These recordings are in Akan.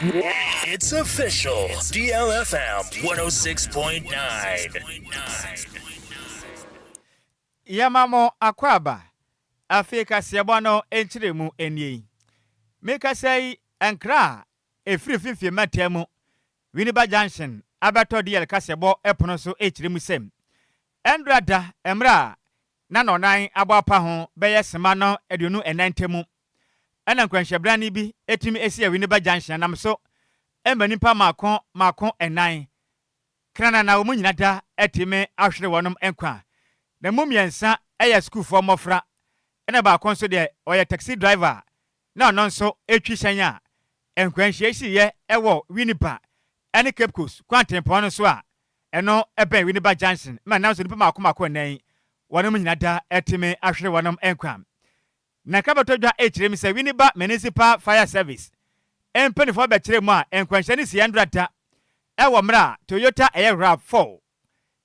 It's official. DLFM 106.9. Yɛma mo akwaaba. Afei kaseɛbɔ no nkyerɛmu nie. Mekasa yi, nkra a ɛfiri Mfimfini Mantam mu, Winneba Junction abɛtɔ DL kaseɛbɔ pono so rekyerɛ mu sɛ, ɛndora da mmerɛ a na nnɔnnan abɔ apa ho bɛyɛ sema no 24 ntamu ɛna nkwanhyɛbrane bi tumi si Winneba Junction nam so ma nnipa mmaako mmaako nnan krana na wɔn nyina da atumi ahwere wɔn nkwa. Na mu mmiɛnsa yɛ sukuufoɔ mmɔfra ɛna baako nso deɛ ɔyɛ taxi driver na ɔno nso retwi hyɛn a nkwanhyia siiɛ wɔ Winneba ne Cape Coast kwantempɔn no so a ɛno bɛn Winneba Junction ma ɛnam so nnipa mmaako mmaako nnan wɔnom nyina da atumi ahwere wɔnom nkwa. Na nka bɛtɔ dwa rekyerɛ mu sɛ Winneba Municipal Fire Service mpanimfoɔ bɛkyerɛ mu a nkwanhyia no siiɛ ndora da wɔ mmerɛ a Toyota ɛyɛ RAV4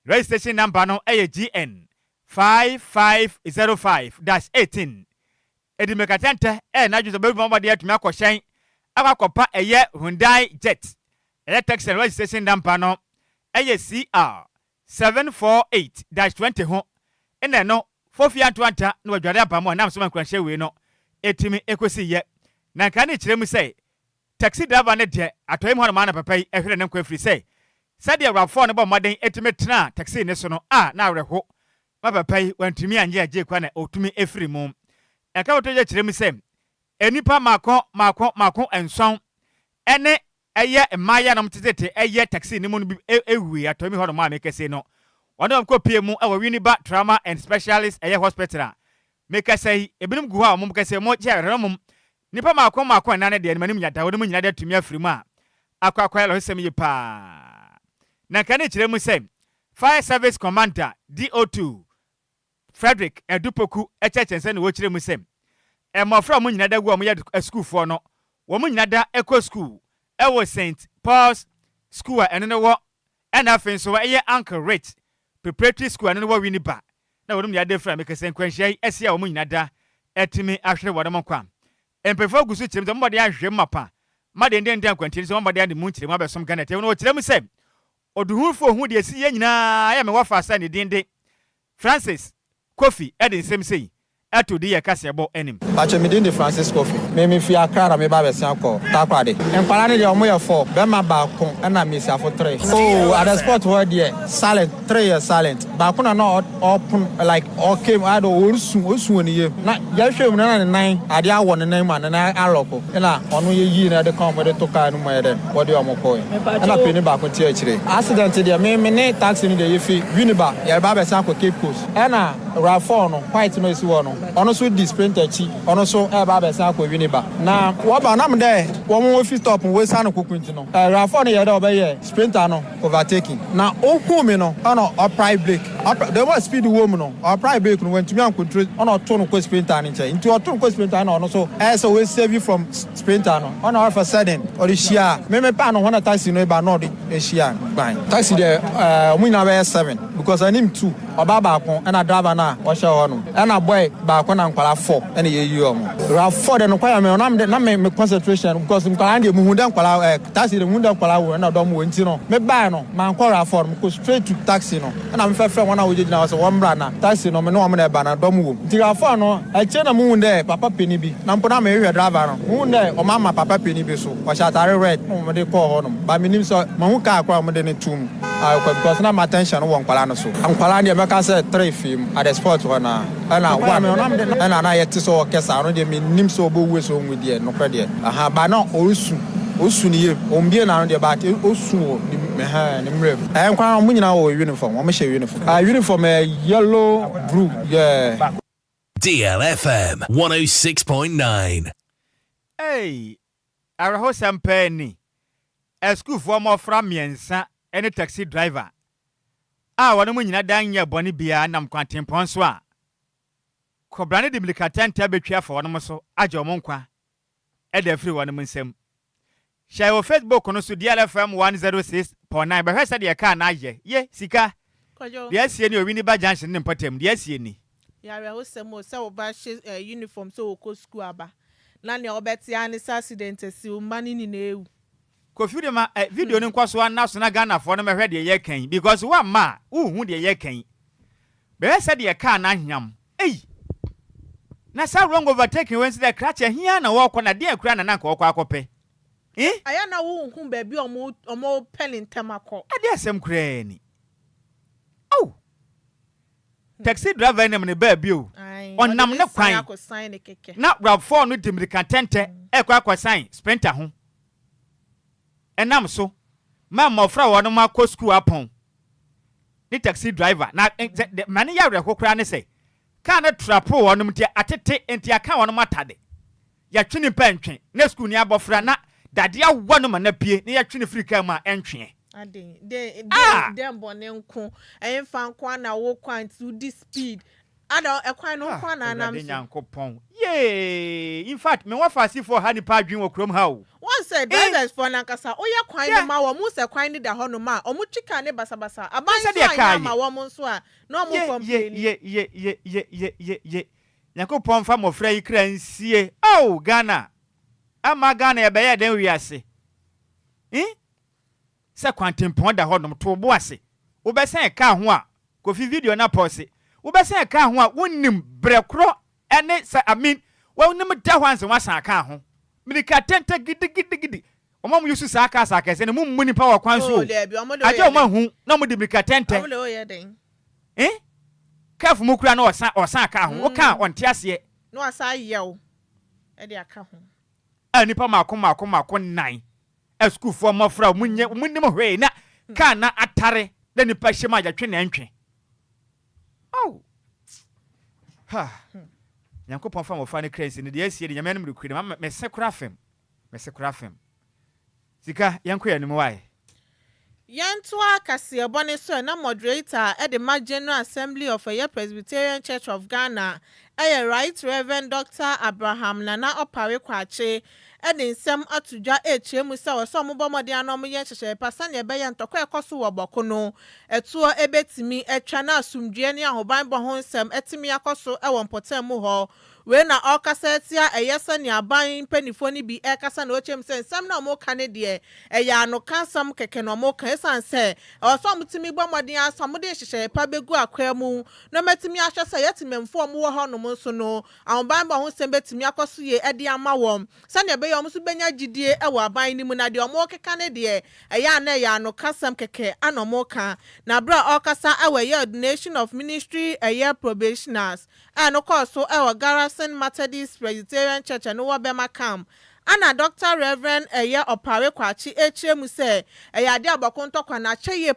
registration number no yɛ GN 5505-18 ɛdi mmirikatɛntɛ ɛyɛ n'adwene sɛ ɔbɛbu mmɔden atumi akɔhyɛn akɔ akɔpa ɛyɛ Hyundai Jet ɛyɛ Texan registration number no ɛyɛ CR 748-20 ho ɛna ɛno Fofi Antoanta na wadware aba mu a nam so ma nkuranhyɛ wei no ɛtumi ɛkɔsi yɛ. Na nka ne kyerɛ mu sɛ taxi driver no deɛ atɔeɛ mu hɔ nom ara na papa yi ɛhwere ne nkwa ɛfiri sɛ sɛdeɛ awurafoɔ no bɔ mmɔden ɛtumi tenaa taxi no so no a na awerɛho ma papa yi wantumi anyɛ agyee kwa na ɔtumi ɛfiri mu. Nka bɛtɔ gya kyerɛ mu sɛ nnipa mmaako mmaako mmaako nson ɛne Ɛyɛ mmaayewa nom tetete ɛyɛ taxi no mu no bi wuui atɔmi hɔ nom a mekɛsei no wɔne wɔn kɔ pie mu wɔ Winneba Trauma and Specialist ɛyɛ hospital a mekasa yi ebinom gu hɔ a wɔn kɛsɛ wɔn gye ayarehwɛ nom nipa maako maako ɛnan no deɛ manim nya da wɔn nyina de atumi afiri mu a akɔ akɔ ayarehwɛsɛm yi paa na nka ne kyerɛ mu sɛ Fire Service Commander DO2 Frederick Adu Poku kyerɛkyerɛ nsɛm na wɔkyerɛ mu sɛ, mmɔfra a wɔn nyina da gu a wɔyɛ asukuufoɔ no, wɔn nyina da kɔ sukuu wɔ Saint Paul's School a ɛno no wɔ ɛna afei nso ɛyɛ Uncle Rich Preparatory School a ɛno no wɔ Winneba na wɔn nyina da firi a meka sɛ nkwanhyia yi asi a wɔn nyina da atumi ahwere wɔn nkwa. Mpanyinfoɔ gu so kyerɛ mu sɛ wɔn mmɔden ahwehwɛ mu mapa ma dendenden akwantie no sɛ wɔn mmɔden ade mu nkyerɛmu abɛsom Ghana atiefoɔ no wɔkyerɛ mu sɛ Ɔdehunufoɔ hu deɛ ɛsi yɛ nyinaa yɛ me wɔfa sɛ ne din de Francis Kofi de nsɛm sei to di yɛ kaseɛbɔ anim. Pakyɛ me din de Francis Kofi. Me me firi Accra na me ba abɛsen akɔ Takoradi. Nkwadaa no deɛ ɔmo yɛ four, bɛma baako ɛna mmesiafo three. Oh at the spot hɔ deɛ silent, three yɛ silent. Baako na na ɔpon like ɔcame ayɛ dɛ ɔresu, ɔresu wɔ ne yam. Na yɛhwɛ mu no na ne nan adeɛ awɔ ne nan mu a ne nan alɔko. Ɛna ɔno yɛyii no de ka ɔmo de to car no mu ayɛ dɛ wɔde ɔmo kɔe. Ɛna panin baako te akyire. Accident deɛ me me ne taxi no deɛ yɛfi Winneba yɛreba abɛsan akɔ Cape Coast. Ɛna Rav4 no white no a esi hɔ no ɔno nso di Sprinter akyi ɔno nso ɛreba abɛsan akɔ Winneba. Na wɔba nam dɛ wɔn wɔfi stop no wɔasiane koko nti no Rav4 no yɛɛ dɛ ɔbɛyɛ Sprinter no overtaking. Na ohuu me no ɛna ɔprae brake. Ɔpra the more speed wɔ mu no ɔprae brake no wantumi ancontrol ɛna ɔtoo no kɔ Sprinter no nkyɛn. Nti ɔtoo no kɔ Sprinter no na ɔno nso ɛyɛ sɛ ɔresave from Sprinter no ɔna all of a sudden ɔde hyia me me paa no hɔ na taxi no ba na ɔde hyia gban. Taxi deɛ ɛɛ ɔmo nyinaa bɛyɛ seven because anim two ɔbaa baako ɛna driver no a ɔhyɛ hɔ no ɛna boy baako na nkwadaa four ɛna yɛyi ɔmo. Rav four deɛ nokware me ɔnam de na me me concentration because nkwadaa no deɛ muhu dɛ nkwadaa ɛɛ taxi deɛ muhu dɛ nkwadaa wɔ ɛna dɔm wɔ nti no me bae no mankɔ rav four no mekɔ straight to taxi no. Ɛna mefrɛfrɛɛ hɔn a wogyinagyina hɔ sɛ wɔmbra na taxi no, me ne hɔn na ɛba na dɔm wɔ mu. Ntsi afɔr no ekyir na muhun dɛ papa panyin bi, na mpo na merehwɛ driver no, muhun dɛ wɔama papa panyin bi so, ɔhyɛ atar red na wɔdze kɔɔ hɔnom, but minnyim sɛ mehu kaar kor a wɔdze no too mu a ɔkɔ because na m'attention wɔ nkwadaa no so. Nkwadaa no deɛ mɛka sɛ three fii mu at the spot hɔ no ara. Ɛna one ɛna na yɛte sɛ ɔkɛsa ɔno deɛ mennim sɛ ɔbɛwu sɛ ɔnwu deɛ nokorɛ deɛ ahaa but na ɔresu ɔsu ne yam ɔmbie n'ano deɛ but ɔsu wɔ ne ɛhɛn ne mmerɛ mu. Ɛɛ nkwadaa no wɔn nyinaa wɔ uniform wɔn hyɛ uniform ɛɛ uniform ɛyɛ yellow blue yeah. DLFM 106.9. Ei, awerɛhosɛm paa ni! Asukuufoɔ mmɔfra mmiɛnsa ne taxi driver a wɔn nyina da nyɛɛ bɔne biara nam kwantempɔn so a, kɔbra no de mmirikatɛntɛ betwi afa wɔn so agye wɔn nkwa de afiri wɔn nsam. Hyɛ wɔ Facebook no so DLFM 106.9 bɛhwɛ sɛdeɛ kaa no ayɛ. Ye, sika! Kwadwo. Deɛ asie ni Owini ba junction ne mpɔtam, deɛ asie ni. Yɛ awerɛhosɛm o sɛ wo ba hyɛ eh, uniform sɛ ɔkɔ sukuu aba na nea wobɛte ara ne sɛ accident asi, wo mma no nyinaa awu. Kofi de ma eh, video no nkɔ so ana so na Ghanafoɔ no mɛhwɛ deɛ yɛka yi, because woamma a wonhu deɛ yɛka yi. Bɛhwɛ sɛdeɛ kaa no aheam. Ei! Na saa wrong overtaking wei nso deɛ, krakye ɛhe ara na wɔrekɔ, na deɛn koraa na na anka wɔrekɔ akɔpɛ? Eh? Ɛyɛ na wonhu baabi a ɔmo pɛ ne ntɛm akɔ. Ɛdeɛ asɛm koraa ni. Oh! Taxi driver nam ne baabi o. Ae, ɔde Ɔnam ne ne san kwan akɔsan ne kɛkɛ. Na RAV4 no di mmirika ntɛntɛ ɛrekɔ akɔsan Sprinter ho. Ɛnam so ma mmɔfra a wɔnom akɔ sukuu apɔn ne taxi driver na sɛ de ma ne yɛ awerɛho koraa ne sɛ kaa no trapoo wɔnom nti atete nti aka wɔnom atade. Yɛtwe nipa ntwe na sukuuni abɔfra na dade awɔ no ma no apue na yɛtwe no firi kaa mu a ɛntweɛ. Aden, den, Ah! den, den bɔne nko, ɛmfa nko ara na wokɔ a nti wodi speed. Ada ɛkwan no nko ara na anam Awurade so. Nyankopɔn. Yee! In fact, me wɔfaasifoɔ ha nipa adwene wɔ kurom ha o. Wɔn sɛ Eh! drivers foɔ no ankasa, woyɛ kwan no Hwɛ! ma wɔn, wohu sɛ kwan no da hɔnom a, wɔn twi car no basabasa. Aban Hwɛ nso sɛdeɛ anyɛ car ama yɛ. wɔn nso a, na wɔn Ye, ye, complaini. ye, ye, ye, ye, ye, ye, ye. Nyankopɔn mfa mmɔfra yi kra nsie. Oh, Ghana! Ama Ghana yɛbɛyɛ dɛn wiase? Eh? Sɛ kwantempɔn da hɔnom, to wo bo ase. Wobɛsan kaa ho a, Kofi video no apɔɔse. Wobɛsan kaa ho a, wonnim berɛ korɔ ne sɛ, I mean, w'anim da hɔ ansa woasan aka ho. Mirika tɛntɛ gidigidigidi. Wɔn a wɔyi saa cars akɛse no, mommu nnipa wɔ kwan so Oh, o. daabi, wɔn de Agye woyɛ wɔn dɛn? ahu na wɔde mirika tɛntɛ. Wɔn de woyɛ dɛn? Eh? Kaf mu kura na ɔsan ɔsan aka ho. Woka a, ɔnte aseɛ. Na wasan ayɛ wo de aka ho. A nnipa mmaako mmaako mmaako nnan, asukuufoɔ mmɔfra a wɔnyɛ wɔnnim hwee na kaa na atare na nnipa hyɛ mu a yɛtwe na ɛntwe. Oh! Ha! Nyankopɔn fa mmɔfra no kra nsi no deɛ asie de Nyame anom rekue no ma mese kora fam. Mese kora fam. Sika, yɛnkɔ yɛn anim wae. Yɛntoa kaseɛbɔ no so ɛ, na Moderator de ma General Assembly of ɛyɛ Presbyterian Church of Ghana ɛyɛ Right Rev. Doctor Abraham Nana Opare Kwakye de nsɛm ato dwa rekyerɛ mu sɛ ɛwɔ sɛ wɔbɔ mmɔden ara na wɔyɛ nhyehyɛe pa sɛnea ɛbɛyɛ ntɔkwa a ɛkɔ so wɔ Bɔko no ɛtoɔ bɛtumi atwa na asomdwoeɛ ne ahobanbɔ ho nsɛm atumi akɔ so wɔ mpɔtam mu hɔ. Wei na ɔrekasa atia ɛyɛ sɛnea aban mpaninfoɔ no bi rekasa na ɔkyerɛ mu sɛ nsɛm no a wɔreka no deɛ ɛyɛ anoka nsɛm kɛkɛ na wɔreka ɛsiane sɛ ɛwɔ sɛ wɔtumi bɔ mmɔden ara sɛ wɔde nhyehyɛeɛ pa bɛgu akwan mu na wɔatumi ahwɛ sɛ yɛn temammufoɔ a wɔwɔ hɔnom nso no ahobanbɔ ho nsɛm bɛtumi akɔ so yie de ama wɔn sɛnea ɛbɛyɛ wɔn nso bɛnya gyidie wɔ aban no mu. Na deɛ wɔrekeka no deɛ ɛyɛ a na ɛyɛ anokasɛm kɛkɛ na wɔreka. Na berɛ a ɔrekasa wɔ ɛyɛ Ordination of Ministry ɛyɛ Probationers a ɛno kɔɔ so wɔ Garrison Methodist Presbyterian Church a ɛno wɔ Burma Camp a na Dɔkta Rev. Ɛyɛ Ɔpare Kwakye rekyerɛ mu sɛ ɛyɛ adeɛ a bɔko ntɔkwa no akyɛ yie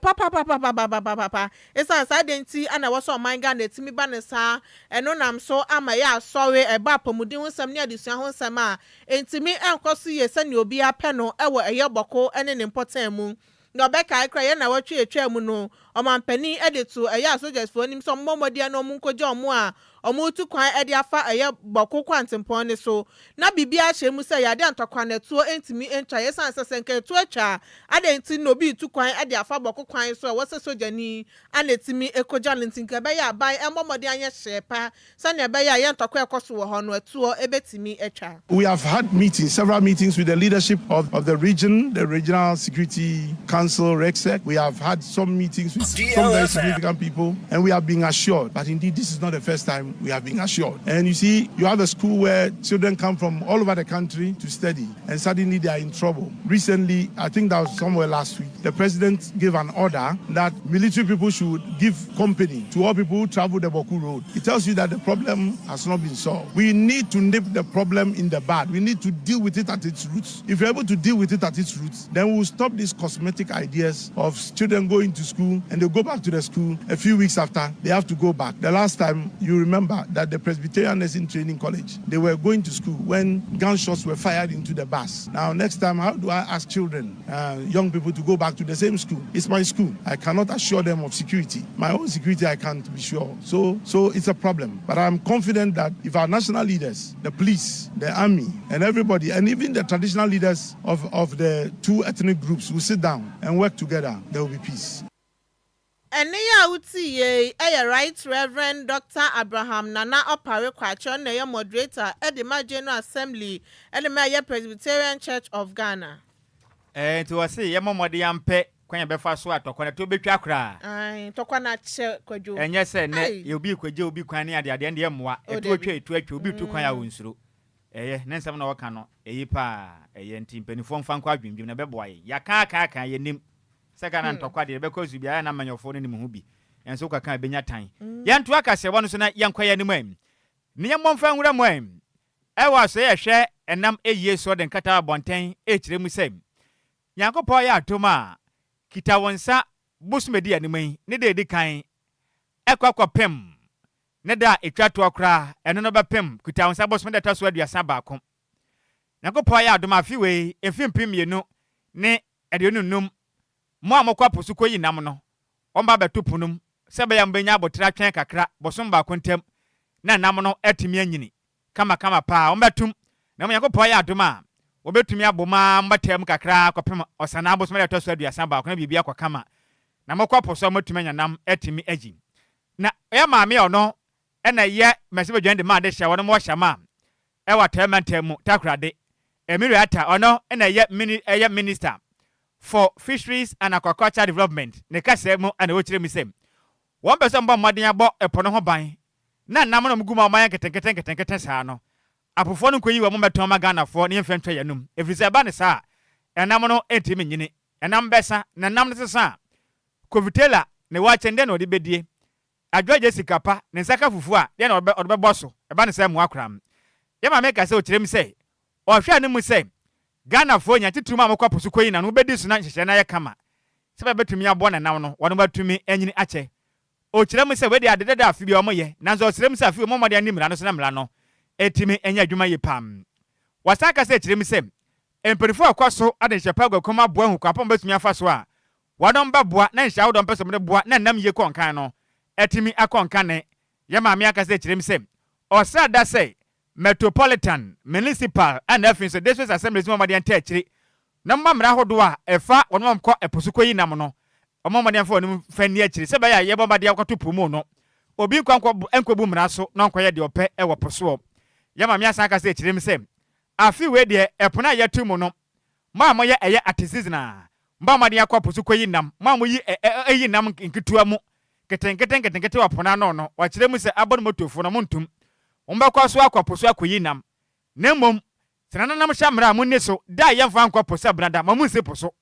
papapapapapapapa esiane saa adeɛ nti na ɛwɔ sɛ ɔman Ghana tumi ba no saa. Ɛno nam so ama ɛyɛ asɔre, ɛba apɔmuden ho nsɛm ne adesua ho nsɛm a ɛntumi nkɔ so yie sɛdeɛ obiara pɛ no wɔ ɛyɛ bɔko ne ne mpɔtam mu. Na ɔbɛkae koraa, yɛn nnawɔtwe a etwaa mu no, ɔmanpanin de too ɛyɛ asogyasfoɔ anim sɛ wɔmmɔ mmɔden na wɔnkɔgya wɔn a wɔretu kwan de afa ɛyɛ Bawku kwantempɔn no so. Na biribiara kyerɛ mu sɛ ɛyɛ adeɛ a ntɔkwanatuo ntumi ntwa esiane sɛ sɛ nka ɛtuo atwa a, adɛn nti na obi retu kwan de afa Bawku kwan so a ɛwɔ sɛ sogyani na ɛtumi kɔgya no nti nka ɛbɛyɛ a aban mmɔ mmɔden anyɛ hyehyɛeɛ pa sɛnea ɛbɛyɛ a yɛn ntɔkwa a ɛkɔ so wɔ hɔ no, ɛtoɔ bɛtumi atwa. We have had meetings, several meetings with the leadership of, of the region, the Regional Security Council, REGSEC. We have had some meetings with some very significant people, and we have been assured. But indeed, this is not the first time we have been assured. And you see, you have a school where children come from all over the country to study, and suddenly they are in trouble. Recently, I think that was somewhere last week, the president gave an order that military people should give company to all people who travel the Bawku Road. It tells you that the problem has not been solved. We need to nip the problem in the bud. We need to deal with it at its roots. If you're able to deal with it at its roots, then we'll stop these cosmetic ideas of children going to school and they go back to the school a few weeks after they have to go back. The last time you remember that the Presbyterian Nursing Training College, they were going to school when gunshots were fired into the bus. Now, next time, how do I ask children, young people to go back to the same school? It's my school. I cannot assure them of security. My own security, I can't be sure. So, so it's a problem. But I'm confident that if our national leaders, the police, the army, and everybody, and even the traditional leaders of, of the two ethnic groups will sit down and work together, there will be peace. Ɛnne yi a wote yi yɛ Right Reverend Doctor Abraham Nana Opare Kwakye, ɔno na ɛyɛ Moderator de ma General Assembly de ma ɛyɛ Presbyterian Church of Ghana. Ɛɛ, nti wɔse yɛmmɔ mmɔden ampɛ kwan a yɛbɛfa so a tɔkwa no ɛtoɔ bɛtwa koraa. Ae, tɔkwa no akyɛ, Kwadwo. Ɛnyɛ sɛ nnɛ Ai. yɛ obi rekɔgye obi kwan ne adeadeɛ, ɛnde ɛmmoa. Oh, Ɛtoɔ dabi. twa, ɛtoɔ atwa, obi retu kwan a ɔnsuro. Ɛyɛ, ne nsɛm na ɔka no, ɛye paa, ɛyɛ, nti mpaninfoɔ mfa nkɔ adwendwem na ɛbɛboa yɛn. Yɛaka aka aka, yɛnnim sɛ Ghana ntɔkwa deɛ ɛbɛkɔ so biara, ɛyɛ a na amanyɔfoɔ no nim ho bi, nso wokaka a ɛbɛnya tan. Yɛntoa kaseɛbɔ no so na yɛnkɔ yɛn anim ɛ. Ne yɛmmɔ mfa nwura mu ɛ. Ɛwɔ asoɛe a ɛhwɛ ɛnam ayie soɔ de nkrataa ba abɔntɛn rekyerɛ mu sɛ, Nyankopɔn ayɛ adom a, kita wo nsa bosom edi anim yi ne da edi kan ɛkɔ akɔpem ne da a etwa toɔ koraa, ɛno no bɛpem kita wo nsa bosom da ɛtɔ so 31. Nyankopɔn ayɛ adom a afe wei, mfe 2025, mo a mokɔ po so kɔyi nam no, wɔba abɛto po no mu sɛ ɛbɛyɛ a mobɛnya aboterɛ atwɛn kakra bosom baako ntam na nam no atumi anyini kamakama paa. Wɔbɛtom, na mmom Nyankopɔn ayɛ adom a, wɔbɛtumi abom ara mobɛtaa mu kakra ara kɔpem Ɔsanaa bosome da ɛtɔ so 31 na biribi akɔ kama, na mokɔ po so a moatumi anya nam atumi ayi. Na ɔyɛ maame a ɔno na ɛyɛ mmarahyɛbadwani de ma adehye a wɔnom wɔ Shama ɛwɔ Atɔeɛ Mantam mu, Takoradi. Emilia Atta, ɔno na ɛyɛ mini ɛyɛ Minister for Fisheries and Aquaculture Development, ne kasaa mu na ɔkyerɛ mu sɛ wɔn pɛ sɛ wɔbɔ mmɔden abɔ ɛpo no ho ban na nam no a wɔgu mu a wɔayɛ nketenkete nketenkete saa no, apofoɔ no nkɔyi wɔn mmɛtɔn ma Ghanafoɔ na yɛmfa ntwa yɛn anom, ɛfiri sɛ ɛba no saa a, ɛnam no ntumi nyini, ɛnam bɛsa, na nam no sesa a, Kofi Taylor ne waakye no dɛn na ɔde bɛdie? Adwoa gye sika pa, ne nsa ka fufuo a, dɛn na ɔde bɛbɔ so? Ɛba no saa mmoa koraa. Yɛn maame ka sɛ ɔkyerɛ mu sɛ, ɔhwɛ anim sɛ Ghanafoɔ nya titiriw ma wɔkɔ po so kɔyi nam no, wobɛdi so na nhyehyɛe no ayɛ kama sɛ bɛbɛtumi aboa nanam no, wɔn atumi anyini akyɛ. Ɔkyerɛ mu sɛ wei deɛ ade dada a afe biara wɔyɛ, nanso ɔsrɛ mu sɛ afe wei wɔmmɔ mmɔden anni mmara no so na mmara no atumi anya adwuma yie pa. Wɔsan ka sɛ kyerɛ mu sɛ mpanyinfoɔ a wɔkɔ so de nhyɛ pa agu akwan mu aboa ahu kwan pa a wɔbɛtumi afa so a wɔnom bɛboa na nhyɛ ahodoɔ a wɔpɛ sɛ wɔde boa na nnam yie kɔ nkan no atumi akɔ nkane. Yɛn maame ankasa kyerɛ mu sɛ ɔsra da sɛ Metropolitan, Municipal ɛna afei nso District Assemblies mu mmɔden ntaa akyiri na momma mmara ahodoɔ a ɛfa wɔn a wɔkɔ ɛpo so kɔyi nam no wɔmmɔ mmɔden mfa wɔn mfa nni akyiri sɛ ɛbɛyɛ a yɛbɔ mmɔden akɔto po mu no obi nkɔ nkɔbu mmara so na ɔnkɔyɛ deɛ ɔpɛ wɔ po soɔ. Yɛn maame asan akasa akyerɛ mu sɛ afe wei deɛ ɛpo no a yɛto mu no mo a moyɛ ɛyɛ artisanal Mo a moade akɔ po so koyi nam, mo a muyi ɛ ɛ yi nam nketewa mu nketenkete nketenkete wɔ po no ano no, wɔakyerɛ mu sɛ abɔ no motofo no, montom. Mobɛkɔ so akɔ po so akoyi nam. Na mmom, sɛ nananom hyɛ mmara a munni so, da a yɛmfa nkɔ po sɛ benada, ma munnsi po so.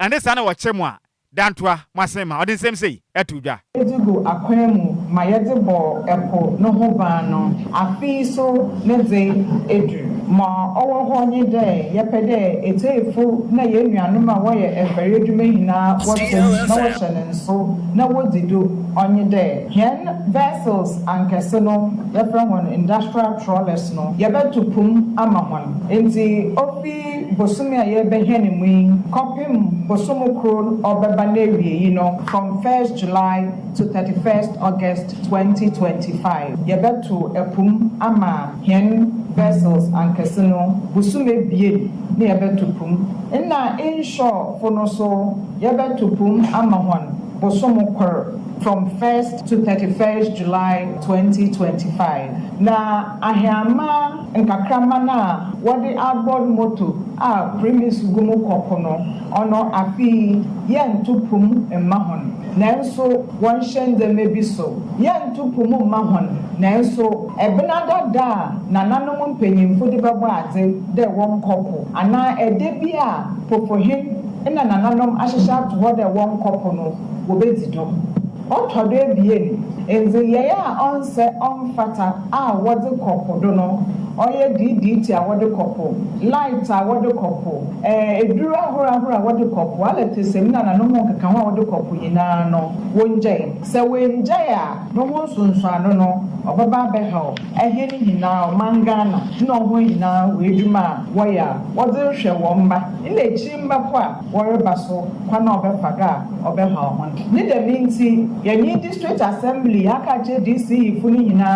Ɛnde saa na wɔkyere mo a, Dantoa, mo asen ma. Ɔde nsɛm sei too dwa. Dze gu akwan mu ma yɛdze bɔ po no ho ban no, afe yi so ne dze edur. Ma ɔwɔ hɔ nye dɛ, yɛpɛ dɛ etseifo na hɛn nuanom a wɔyɛ mfɛr edwuma nyina wɔtse mu na wɔhyɛ no nsew na wodzi do, ɔnye dɛ, hɛn vessels ankɛse no, yɛfrɛ hɔn industrial trawlers no, yɛbɛto po mu ama hɔn. Ntsi ofi bosome a yɛrebɛhɛn mu yi kɔpem bosoom kor ɔbɛba n'ewiei no, from first July to 31st August 2025, yɛbɛto po mu ama hɛn vessels ankɛse no bosoom ebien na yɛbɛto po mu. Nna inshore fo no so yɛbɛto po mu ama hɔn bosoom kor, from first to 31st July 2025. Na ahɛmba nkakramba no a wɔde outboard motor a primus gu mu kɔ po no, ɔno afe yi yɛnto po mu mma hɔn, nanso wɔnhyɛ ndzɛmba bi so. Yɛnto po mu mma hɔn, nanso ɛbenada da a nananom mpanyimfo de bɛbɔ adze dɛ wɔnkɔ po, anaa ɛda bi a pofohen na nananom ahyehyɛ ato hɔ dɛ wɔnkɔ po no, wobedzi do. Ɔtɔ do ebien, ndzeyɛe a ɔnnsɛ ɔmmfata a wɔdze kɔ po do no, ɔyɛ DDT a wɔdze kɔ po, light a wɔdze kɔ po, edur ahorow ahorow a wɔdze kɔ po, alɛtɛsɛm na nanom nkekaho a wɔdze kɔ po nyina no, wongyae. Sɛ woenngyae a, no ho nsunsuando no, ɔbɛba abɛhaw hɛn nyina, ɔman Ghana na hɔn nyina wɔ edwuma a wɔyɛ a wɔdze rohwɛ hɔn mba na ekyirmba po a wɔreba so, kwan a ɔbɛfa do a ɔbɛhaw hɔn. Ne dɛm ntsi, yɛnye District Assembly aka akyerɛ DCE fo no nyina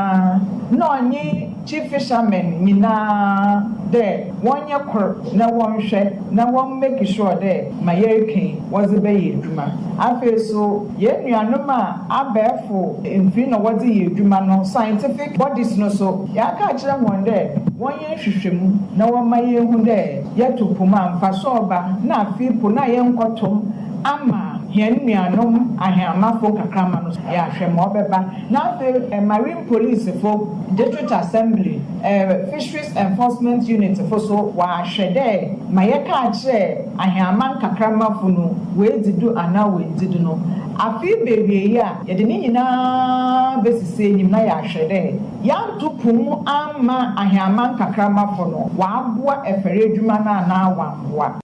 na ɔnye. Chief fishermen nyinaa dɛ wɔnyɛ kor na wɔnhwɛ na wɔn make sure dɛ ma yɛreka yi wɔdze bɛyɛ edwuma. Afei so, yɛn nuanom a abɛɛfo mfiri na wɔdze yɛ edwuma no, scientific bodies no so, yɛaka akyerɛ wɔn dɛ wɔnyɛ nhwehwɛmu na wɔma yɛnhu dɛ yɛto po mu a mfaso ɔba na afei po na yɛnkɔtom ama hɛn nuanom ahɛnamafo nkakrama no, yɛahwɛ ma ɔbɛba. Na afei marine police fo, district assembly, fisheries enforcement unit fo so, wɔahwɛ dɛ ma yɛka akyerɛ ahɛnama nkakramafo no wɔedzi do anaa wɔndzi do no. Afei beewie yi a yɛde ne nyinaa bɛsisi enyim na yɛahwɛ dɛ yɛanto po mu ama ahɛnama nkakramafo no wɔaboa ɛfɛrɛ adwuma no anaa wɔamboa.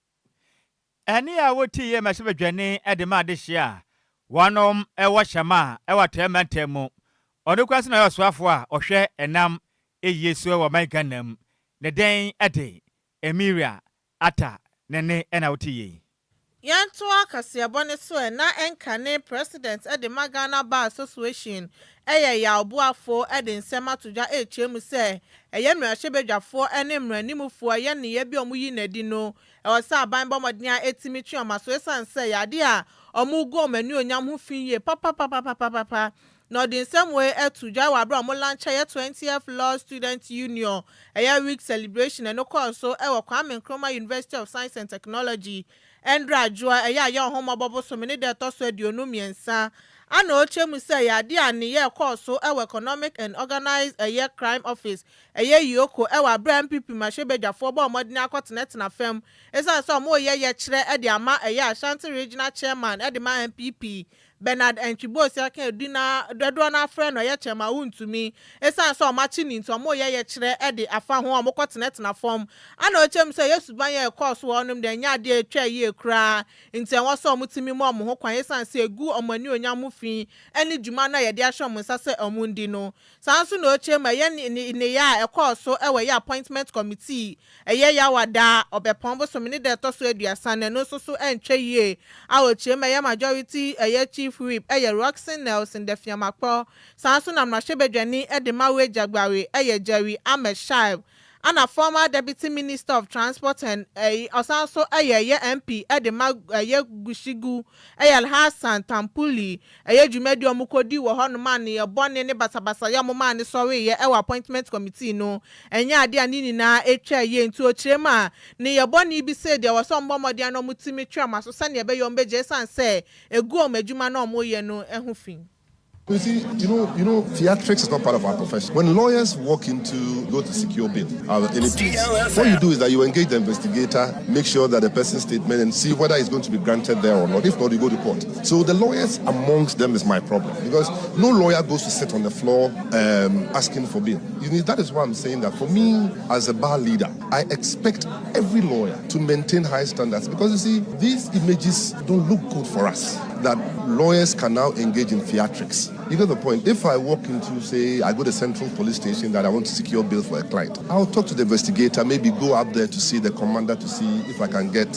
Ɛne a wotii yɛ mmarahyɛbadwani de ma adehyeɛ a wɔnom ɛwɔ hyɛma a ɛwɔ atɔeɛ mantam mu, ɔno kora so na ɔyɛ ɔsoafoɔ a ɔhwɛ ɛnam ɛyie so wɔ man Ghana mu, ne dɛn ɛde Emelia Ata ne ne ɛna wote yie. Yɛntoa kaseɛbɔ ne so ɛ na ɛnka ne president de ma Ghana Bar Association, ɛyɛ Yaw Boafo, de nsɛm ato dwa ɛrekyerɛ mu sɛ ɛyɛ mmarahyɛbadwafoɔ ne mmaranimfoɔ ɛyɛ nneyɛ bi a wɔyi n'adi no, ɛwɔ sɛ aban bɔ mmɔden a ɛtumi twe ɔma so, ɛsiane sɛ yadeɛ a ɔmo gu ɔmo anuonyam ho fi yie papapapapapa. Na ɔde nsɛm wei ɛto dwa wɔ abere a ɔmo launch ɛyɛ 20th Law Student Union ɛyɛ week celebration. Ɛno kɔɔ so ɛwɔ Kwame Nkrumah University of Science and Technology ɛndra adwoa, ɛyɛ ayɛ ɔhomɔbɔ bosome ne deɛ ɛtɔ so 23. Ana ɔkyerɛ mu sɛ yɛade a ne yɛ kɔɔ so ɛwɔ Economic and Organised ɛyɛ Crime Office, ɛyɛ EOCO, ɛwɔ abere NPP mmarahyɛbadwafoɔ bɔ ɔmɔden akɔtenatena fam ɛsiane sɛ ɔmo yɛ yɛkyerɛ ɛde ama ɛyɛ Ashanti Regional Chairman ɛde ma NPP, Bernard Antwi Boasiako, edi na dodoɔ no afrɛ no ɛyɛ Chairman Wontumi. Ɛsiane sɛ ɔmo akyi ne nti, ɔmo yɛ yɛkyerɛ ɛde afa ho, ɔmo kɔ tenatena fam. Ana ɔkyerɛ mu sɛ yɛ suban yɛ ɛkɔɔ so wɔ hɔnom deɛ, ɛnyɛ adeɛ atwa yie koraa, nti ɛwɔ sɛ ɔmo tumi mu ɔmo ho kwan, ɛsiane sɛ egu ɔmo ani onyam ho fi ɛne dwuma no a yɛde ahyɛ ɔmo nsa sɛ ɔmo ndi no. Saa nso na ɔkyerɛ mu ɛyɛ ne ne yɛ a ɛkɔɔ so ɛwɔ ɛyɛ appointment committee, ɛyɛ Yawoada Ɔbɛpɔn bosome ne deɛ ɛtɔ so 30 na ɛno nso so ɛntwa yie a ɔkyerɛ mu ɛyɛ majority ɛyɛ chief whip, ɛyɛ Rockson Nelson Dafeamekpor. Saa nso na mmarahyɛbadwani ɛde ma Weija Gbawe, ɛyɛ Jerry Ahmed Shaib, ana former Deputy Minister of Transport and ɛyi ɔsan so ɛyɛ MP ɛde ma ɛyɛ Gushegu, ɛyɛ Alhassan Tampuli, ɛyɛ dwumadi a wɔn kɔdi wɔ hɔnom a ne bɔne ne basabasa yɛ wɔn maa ne sɔre yɛ ɛwɔ appointment committee no, ɛnyɛ adeɛ a ne nyinaa atwa yie. Nti okyerɛ mu a ne yɛ bɔne bi sɛ deɛ wɔsɛ wɔn bɔ mmɔden na wɔn tumi twa wɔn aso sɛnea ɛbɛyɛ wɔn bɛgye, ɛsan sɛ egu wɔn adwuma na wɔn yɛ no ɛho fi. You see, theatrics is not part of our profession. When lawyers walk into go to secure bail, any place, what you do is that you engage the investigator, make sure that the person's statement and see whether it's going to be granted there or not. If not, you go to court. So the lawyers amongst them is my problem, because no lawyer goes to sit on the floor asking for bail. That is why I'm saying that for me as a bar leader, I expect every lawyer to maintain high standards, because you see, these images don't look good for us, that lawyers can now engage in theatrics. You get the point. If I walk into, say, I go to Central Police Station that I want to secure bail for a client, I'll talk to the investigator, maybe go up there to see the commander to see if I can get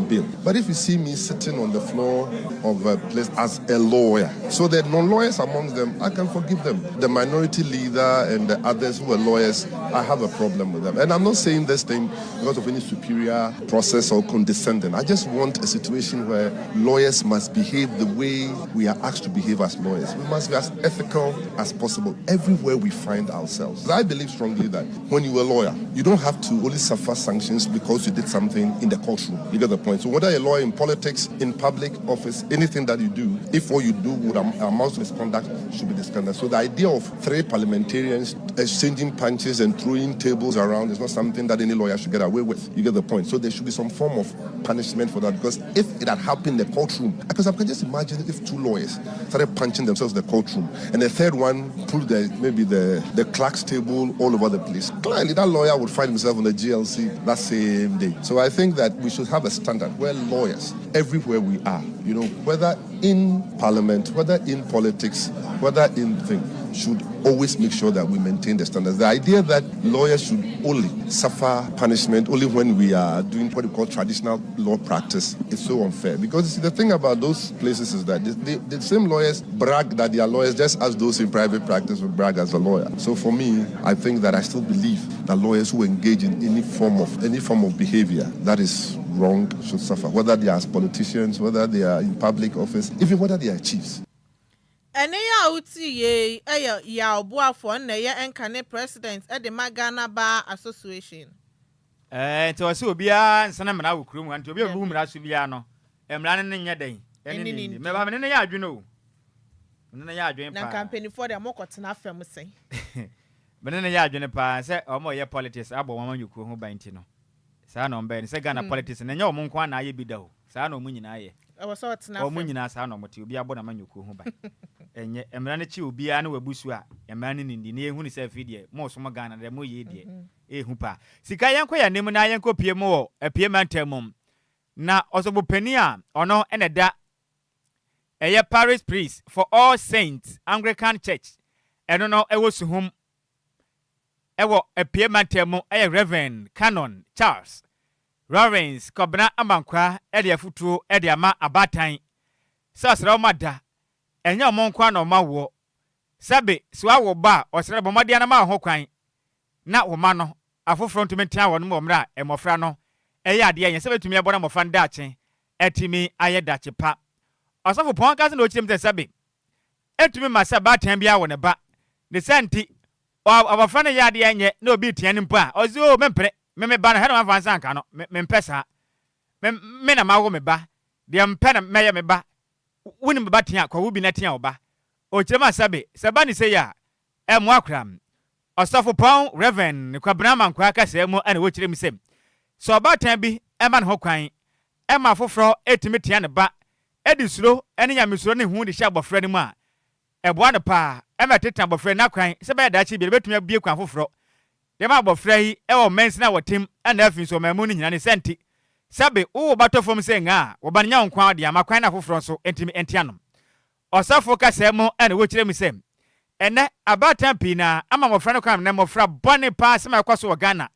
bail. But if you see me sitting on the floor of a place as a lawyer, so there are non-lawyers amongst them, I can forgive them. The minority leader and the others who are lawyers, I have a problem with them. And I'm not saying this thing because of any superior process or condescending. I just want a situation where lawyers must behave the way we are asked to behave as lawyers. We must be as ethical as possible everywhere we find ourselves. I believe strongly that when you're a lawyer, you don't have to only suffer sanctions because you did something in the courtroom. You get the point. So whether you're a lawyer in politics, in public office, anything that you do, if what you do would amount to misconduct, should be discarded. So the idea of three parliamentarians exchanging punches and throwing tables around is not something that any lawyer should get away with. You get the point. So there should be some form of punishment for that, because if it had happened in the courtroom, because I can just imagine if two lawyers started punching themselves in the courtroom and the third one pulled the maybe the clerk's table all over the place. Clearly, that lawyer would find himself on the GLC that same day. So I think that we should have a standard where lawyers, everywhere we are, whether in parliament, whether in politics, whether in thing, should always make sure that we maintain the standards. The idea that lawyers should only suffer punishment only when we are doing what we call traditional law practice is so unfair. Because you see, the thing about those places is that the same lawyers brag that they are lawyers just as those in private practice would brag as a lawyer. So for me, I think that I still believe that lawyers who engage in any form of behavior that is wrong should suffer, whether they are politicians, whether they are in public office, even whether they are chiefs. Ɛne yɛ a wotii yei ɛyɛ Yaw Boafoɔ na ɛyɛ nkane president ɛde ma Ghana Bar Association. Nti ɔsɛ obiara nsana mmara wɔ kurom ha, nti obi a obu mmara so biara no, mmara no ne nyɛ dɛn ɛne ne ne ndi mɛba mene ne yɛ adwene o, mene ne yɛ adwene na paa. Nka mpanimfoɔ deɛ mokɔtena fam sɛn? Mene ne yɛ adwene paa sɛ ɔmo yɛ politics abɔ wɔn amanyɔkuo ho ban, nti no saa na ɔmo bɛyɛ no sɛ Ghana politics na ɛnyɛ ɔmo nko ara na ayɛ bi da o, saa na ɔmo nyinaa yɛ. Ɛwɔ sɛ ɔtena Ɔmo fam. nyinaa saa na ɔmo te, obi abɔ n'amanyɔkuo ho ban, ɛnyɛ mmara no kyi obiara ne wabu so a mmara no nindi na yɛhu ne sɛ afei deɛ mo som Ghana deɛ mo yɛ deɛ ɛhu paa. Sika, yɛnkɔ yɛn anim na yɛnkɔ pie mu wɔ apie mantam mu, na ɔsɔfo a ɔno ɛna da ɛyɛ Parish Priest for All Saints Anglican Church, ɛno no ɛwɔ Suhum ɛwɔ apie mantam mu, ɛyɛ Reverend Canon Charles Lawrence Kɔbena Amankwa, ɛde afotuo ɛde ama abaatan sɛ ɔsrɛ wɔn ada ɛnyɛ ɔmo nko ara na ɔmo awoɔ. Sɛbe sɛ wawo ba a, ɔsrɛ bɔ mmɔden anam ho kwan na wo ma no afoforɔ ntumi ntena wɔn wɔ mmerɛ a mmɔfra no ɛyɛ adeɛ yɛn sɛ bɛtumi ɛbɔ na mmɔfra no daakye ɛtumi ayɛ dakye pa. Ɔsɔfo pɔn kasa na ɔkyerɛ mu sɛ sɛbe ɛntumi ma sɛ baatan bi awɔ ne ba ne sɛ nti abɔfra no yɛ adeɛ nyɛ na obi tea no mpo a, ɔse o mempere me me ba no hɛne wamfa nsa nka no. Mempɛ saa. Me na mawo me ba deɛ, mpɛ na mɛyɛ me ba. Wonim ba tea kɔwo bi na tea wo ba. Ɔkyerɛ mu a sɛbe sɛ ba ne sɛ yi a ɛmmoa koraa. Ɔsɔfo pɔn Reverend Kwabena Mankwaa kasaa mu ɛna wɔkyerɛ mu sɛ sɛ ɔbaatan bi ɛma ne ho kwan ɛma afoforɔ ɛtumi tea ne ba, ɛde suro ɛne nyamesuro ne hu de hyɛ abɔfra no mu a, ɛboa no paa ɛma ɛtete abɔfra no n'akwan sɛ bɛyɛ daakye bi ɛbɛtumi abue kwan foforɔ deɛ ma abɔfra yi ɛwɔ mɛnsin a wɔtem ɛna afi nso ɔman mu no nyina ne sɛ nti sɛbe wowɔ ba tɔ fam sɛ nga a wɔba no nya wo nko de ama kwan na afoforɔ nso ntumi nte anom. Ɔsɔfo kasaa mu ɛna wɔkyerɛ mu sɛ ɛnɛ abaatan pii na ama mmɔfra no kwan na mmɔfra bɔne paa sɛm a ɛkɔ so wɔ Ghana,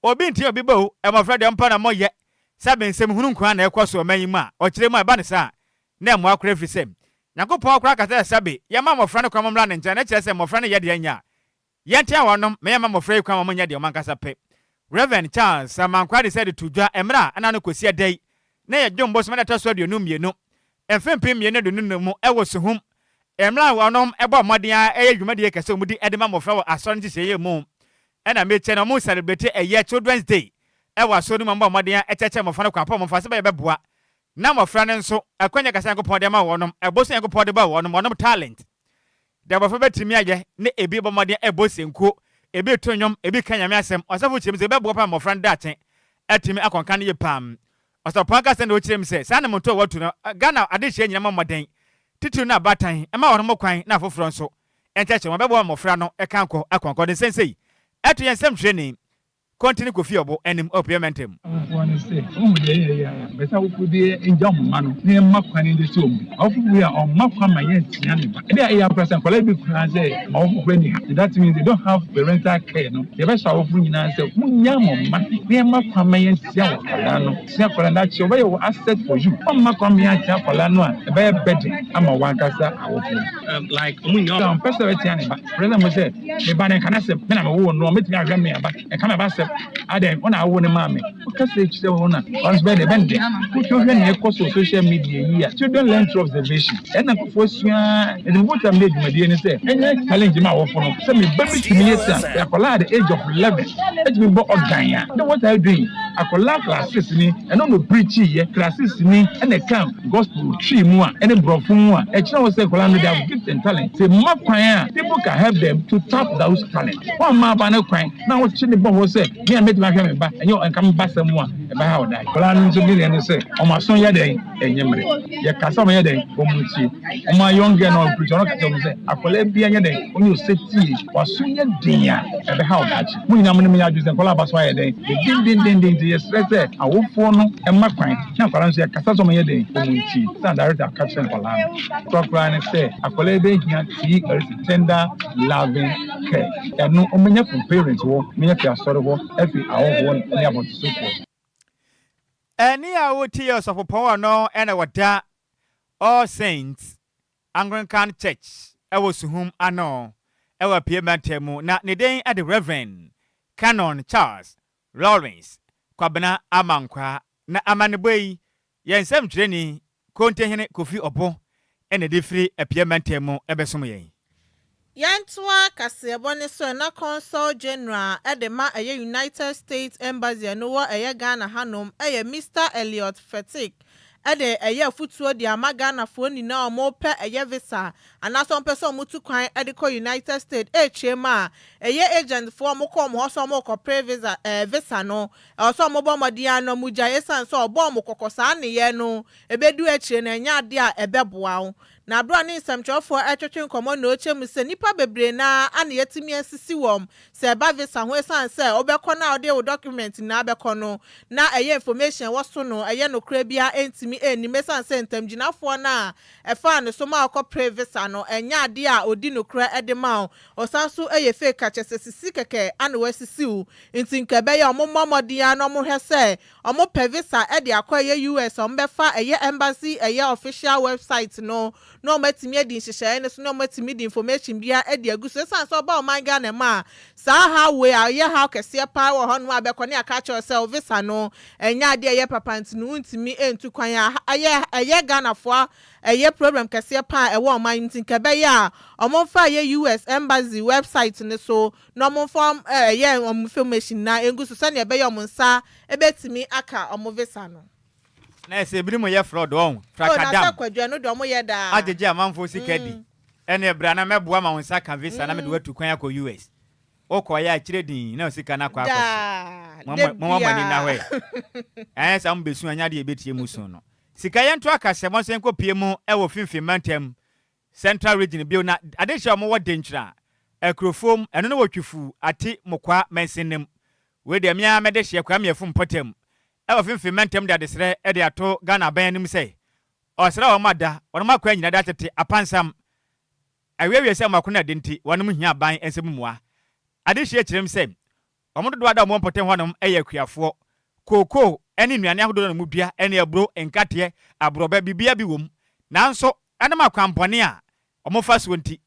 obi nti obi bɛ o, mmɔfra deɛ ɔmpa na mɔyɛ sɛbe nsɛm hunu nko na ɛkɔ so ɔman yi mu a, ɔkyerɛ mu a ɛba ne saa na mmoa koraa, firi sɛ Nyankopɔn koraa kasa sɛ sɛbe yɛma mmɔfra no kwan mmra ne nkyɛn, na kyerɛ sɛ mmɔfra no yɛ deɛ nya a yɛntea wɔnom ma yɛma mmɔfra yi kwan ma monyɛ deɛ ɔmo ankasa pɛ. Reverend Charles Amankwaa de sɛ de to dwa mmerɛ a ɛna no kɔsi ɛda yi na yɛ dwom bosome da ɛtɔ so 22, mfe 2025 mu ɛwɔ Suhum, mmerɛ a wɔnom ɛbɔ mmɔden a ɛyɛ dwumadie kɛsɛ wɔn di ɛde ma mmɔfra wɔ asɔre nhyehyɛeɛ mu. Ɛna mekyɛ na wɔn celebrate ɛyɛ Children's Day ɛwɔ asɔre no mu, bɔ mmɔden a ɛkyɛkyɛ mmɔfra no kwan pa wɔn fa sɛ bɛyɛ bɛboa na mmɔfra no nso ɛkwanya kɛsɛ Nyankopɔn de ma wɔnom, ɛbɔ so Nyankopɔn de ba wɔnom, wɔnom talent deɛ abɔfra bɛtumi ayɛ ne ebi bɔ mmɔden ɛbɔ senkuo, ebi to nnwom, ebi ka Nyame asɛm. Ɔsɔfo kyerɛ mu sɛ ɛbɛboa pa mmɔfra no daakye ɛtumi akɔnka no yie pam. Ɔsɔpɔn kasa na ɔkyerɛ mu sɛ saa ne moto a wɔatu no, Ghana adehyɛ nyina ma mmɔden titiri no abatan ɛma wɔn mo kwan na afoforɔ nso ɛnkyɛkyɛ wɔn bɛboa mmɔfra no ɛka nkɔ akɔnkɔ de nsɛnsɛyi ɛto yɛn nsɛm twerɛni Kɔntini Kofi Ɔbo anim ɔpue mɛntɛm. Awofoɔ no sɛ ɔhu deɛ ɛyɛ yɛ a bɛsɛ awofoɔ bi ngya ɔmo mma no na ɛma kwan de sɛ ɔmo bi awofo bi a ɔmma kwan ma yɛntea ne ba. Ɛdeɛ ɛyɛ akora sɛ nkwadaa bi koraa sɛ ma awofo kora ni ha. That means they don't have parental care no. Yɛbɛhyɛ awofo nyinaa sɛ munya mo mma na ɛma kwan ma yɛntea wɔ akwadaa no. Tea akwadaa no akyi, ɔbɛyɛ wɔ asset for you. Ɔmma kwan ma yɛntea akwadaa no a, ɛbɛyɛ burden ama wankasa awofo no. Like ɔmo nyinaa ɔmpɛ sɛ ɔbɛtea ne ba. For example, sɛ me ba no nka na sɛ me na mewoo no, mɛtumi ahwɛ me aba, ɛka me ba sɛm adɛn ɔna awo ne maa me, woka sɛ kyerɛ wɔn na ɔno nso bɛyɛ dɛ ɛbɛn dɛ wohwɛ nea ɛkɔ so social media yi a, children learn through observation. Ɛna nkurɔfoɔ sua ɛdi mo tam de dwumadie ne sɛ ɛnyɛ challenge ma awɔfo no sɛ me ba bi tumi yɛ sɛ akwadaa at the age of 11 ɛtumi bɔ organ a, then what are you doing? Akwadaa class 6 ni ɛno no preach yɛ class 6 ni ɛna ɛka gospel tree mu a ɛne borɔfo mu a ɛkyerɛ wɔ sɛ akwadaa no, they have gift and talent. Sɛ mma kwan a, people can help them to tap those talent. Wɔn mma aba ne kwan na wɔkye ne bɔ hɔ sɛ me a mɛtumi ahwɛ me ba, ɛnyɛ nka me ba sɛm mu a ɛbɛha ɔda. Akwadaa no nso ne deɛ ne sɛ wɔn aso yɛ dɛn ɛnyɛ mmerɛ yɛkasa, wɔn yɛ dɛn wɔn tie. Wɔn a young girl na ɔpere ɔno kasa wɔn sɛ akwadaa bi anyɛ dɛn wɔn yɛ ɔsɛ tie, waso nyɛ den a ɛbɛha ɔdaakye. Mo nyinaa mo ne mo yɛ adwene sɛ nkwadaa aba so ayɛ dɛn dendendenden. yɛsrɛ sɛ awofoɔ no mma kwan na nkwadaa no nso yɛkasa sɛ wɔnyɛ dɛn? Wɔn ntie. Sɛnea director ka kyerɛ nkwadaa no korakora ne sɛ akwadaa yi bɛhia TLC, tender loving care. Ɛno wɔbɛnya firi parents hɔ, wɔbɛnya firi asɔre hɔ, afiri ahɔhoɔ ne abɔntensofoɔ. Ɛnne a wotie yɛ Ɔsɔfopɔn ɔno na wɔda All Saints Anglican Church wɔ Suhum ano wɔ Apue Mantam mu na ne din de Rev. Canon Charles Lawrence Kwabena Amankwah. Na amanebɔ yi, yɛn nsɛmtwerɛni Kontehene Kofi Obo na ɛde firi Apue Mantam mu bɛsom yɛn. Yɛntoa kaseɛbɔ no so na Consul General de ma ɛyɛ United States Embassy a ɛno wɔ ɛyɛ Ghana hanom ɛyɛ Mister Elliot Fettig de ɛyɛ afutuo de ama Ghanafoɔ nyinaa a wɔrepɛ ɛyɛ visa anaasɛ wɔpɛ sɛ wɔtu kwan de kɔ United States ɛrekyerɛ mu a ɛyɛ agent foɔ a wɔkɔ wɔn hɔ sɛ wɔrekɔpere visa ɛɛ visa no ɛwɔ sɛ wɔbɔ mmɔden ara na wɔgyae ɛsiane sɛ ɔbɔ wɔn kɔkɔ saa nneyɛɛ no ɛbɛdu akyire no ɛnyɛ adeɛ a ɛbɛboa wo. Na bere a ɔne nsɛmtwerɛfoɔ retwetwe nkɔmmɔ na ɔkyerɛ mu sɛ nnipa bebree no ara na yɛatumi asisi wɔn sɛ ɛba visa ho ɛsiane sɛ wobɛkɔ no a wode wo document nyinaa bɛkɔ no na ɛyɛ information a ɛwɔ so no ɛyɛ nokorɛ biara ɛntumi nnim ɛsiane sɛ ntamgyinafoɔ no a ɛfaa ne so ma ɔkɔpere visa no ɛnyɛ adeɛ a ɔdi nokorɛ de ma wo ɔsan nso yɛ fake a kyerɛ sɛ sisi kɛkɛ ana wasisi wo nti nka ɛbɛyɛ a wɔmmɔ mmɔden ara na wɔhwɛ sɛ Ɔmo pɛ visa de akɔ ɛyɛ US a ɔmo bɛfa ɛyɛ embassy ɛyɛ official website no na ɔmo atumi adi nhyehyɛeɛ no so na ɔmo atumi de information biara de agu so. Ɛsiane sɛ ɔba ɔman Ghana mu a saa haw wei a ɛyɛ haw kɛseɛ paa wɔ hɔ nom a bɛkɔ ne aka akyerɛ wo sɛ wo visa no ɛnyɛ adeɛ a ɛyɛ papa nti no wontumi ntu kwan a ɛyɛ ɛyɛ Ghanafoɔ ɛyɛ problem kɛseɛ paa a ɛwɔ ɔman yi mu nti nka ɛbɛyɛ a ɔmo mfa ɛyɛ US embassy website no so na ɔmo mfa ɛyɛ ɔmo information nyinaa ngu so sɛdeɛ ɛbɛyɛ ɔmo nsa Ebetumi aka ɔmo visa no. Na ɛsɛ ebinom yɛ fraud wɔn, Oh, na frakadam, sɛ Kwadwo ɛno deɛ ɔmo yɛ daa. agyegye amanfoɔ sika di, ɛneɛ bra na mɛboa ma wo nsa aka visa na mede wo atu kwan akɔ US. Wokɔeɛ a akyire dinn na wo sika no akɔ akɔhye. Daa, Momma da momma mo ani nna hɔ biara. ɛ. Ɛnyɛ saa mobɛsu anyɛ adeɛ a yɛbɛtie mo su no. Sika yɛnto akasɛm nso yɛnkɔpue mu wɔ Finfin mantam, Central Region bio na adehyeɛ a wɔwɔ Denkyira, Akurofuom, ɛno ne wɔ Twifu, Ati, Mokwaa mansin no mu. Wei deɛ me ara mɛde hyeɛ Kwame Afum mpɔtam wɔ Finfin mantam de adesrɛ de ato Ghana aban anim sɛ ɔsrɛ wɔn ada wɔnom akwan nyina de atete apansam awiewie sɛ mako no ade nti wɔnom hia aban nsam mmoa. Adehyeɛ kyerɛm sɛ wɔn dodoɔ ada wɔn mpɔtam hɔnom yɛ akuafoɔ. Kookoo ne nnuane ahodoɔ na wɔdua ne aburo, nkateɛ, aborɔbɛ, biribiara bi wɔ mu. Nanso ɛnam akwampɔne a wɔfa soɔ nti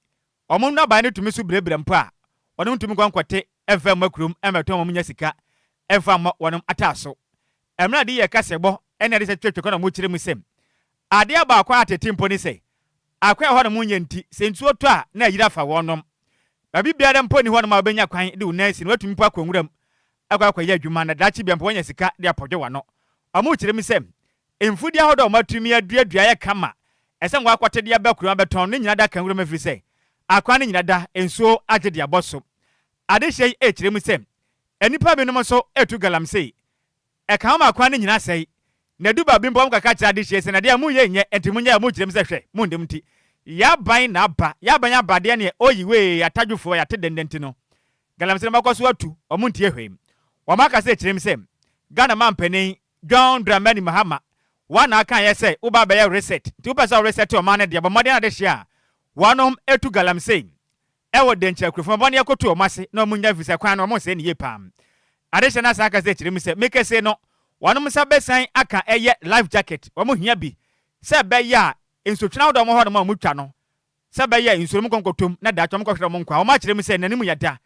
Wɔn nnɔbae no tumi so birabira mpo a, wɔnom ntumi nkɔ nkɔte mfa mma kurom mmɛtɔn wɔn nya sika mfa mmɔ wɔnom ataaso. Mmerɛ ade yi yɛ kasɛbɔ ne ade sɛ twetwe kɔ na wɔkyerɛ mu sɛ adeɛ baako a atete mpo ne sɛ akwan a ɛhɔnom nyɛ nti sɛ nsuo tɔ a na ayiri afa wɔnom. Baabi biara mpo nni hɔnom a wobɛnya kwan de wo nan asi na woatumi mpo akɔ nwuram akɔ akɔyɛ adwuma na daakye bia mpo woanya sika de apɔdwe w'ano. Wɔkyerɛ mu sɛ Mfudeɛ ahodoɔ a wɔatumi aduadua ayɛ kama, ɛsɛ sɛ wɔakɔte de aba kurom abɛtɔn ne nyina da ka nwuram ɛfiri sɛ akwan no nyina da nsuo agye de abɔ so. Adehyeɛ yi rekyerɛ mu sɛ nnipa binom nso retu galamsey. Ɛka ho ma akwan no nyina sɛe. Na ɛdu baabi mpo a wɔkɔka kyerɛ adehyeɛ sɛ nadeɛ a moreyɛ nyɛ nti monyɛ a wɔrekyerɛ mu sɛ hwɛ monnim nti yɛaban na aba yɛaban aba adeɛ neɛ oyi wee atadwofoɔ yɛate dɛndɛn nti no galamsey no bɛkɔ so atu wɔn ntie hwee. Wɔn akasa rekyerɛ mu sɛ Ghana mampanin John Dramani Mahama, woa na akaeɛ sɛ woba abɛyɛ reset, nti wopɛ sɛ wo reset ɔman no deɛ, bɔ mmɔden adehyeɛ a wɔnom tu galamsey wɔ Denkyira kurofo ma bɔne akɔtu wɔn ase na wɔn nya ɛfiri sɛ kwan no wɔn nsɛe no yie paa. Adehyeɛ no asan aka sɛ kyerɛ mu sɛ mekese no wɔnom nsa bɛsan aka ɛyɛ life jacket, wɔn hia bi sɛ ɛbɛyɛ a nsutwene ahodoɔ a wɔn hɔ nom a wɔn twa no sɛ ɛbɛyɛ a nsuo no wɔn nkɔ nkɔtɔ mu na daakye wɔn nkɔhwere wɔn nkwa. Wɔn akyerɛ mu sɛ n'anim yɛ da.